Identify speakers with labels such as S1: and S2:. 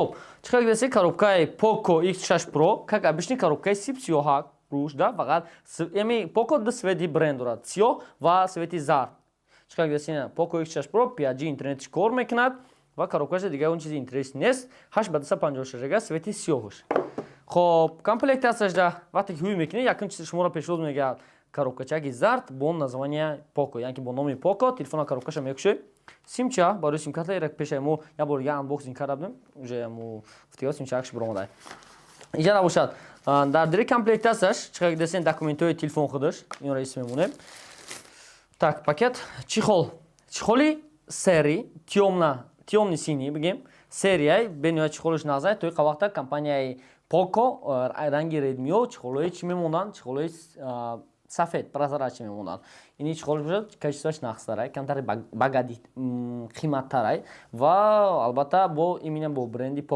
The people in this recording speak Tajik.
S1: Хоб, чӣ хел дидаси, коробкаи Poco X6 Pro, как обычный коробкаи сип сиёҳак рӯш да, фақат ями Poco ду цвети бренд дорад: сиёҳ ва цвети зард. Чӣ хел дидаси, Poco X6 Pro 5G интернетиш кор мекунад ва коробкаша дигар он чизи интерес нест. 8 ба 256 га, цвети сиёҳш. Хоб, комплектацияш да вақте ки ҳуй мекунед, якум чизи шуморо пешвоз мегардад коробкачаки зард бо названия Poco, яъне ки бо номи Poco. Телефона, коробкаша мекушед, симча барои симкарта. Ира пешаи мо як бор дига unboxing карда будем, уже мо гуфтига симчаакш биромадай. Инҷа набошад, дар дири комплектацияш чӣ десен, документҳои телефон худаш, инро ис мемонем. Так, пакет, чехол, чехоли серый, тёмный синий бигем, серияй бениҳоят чехолиш нағзай. То иқа вақта компанияи Poco ранги Redmi чехолҳои чӣ мемонданд? Чехолҳои сафед прозрачный мемонанд. Ини чехолш бошад, качествоаш нағзтарай, камтари багади қиматтарай ва албатта бо именно бо бренди.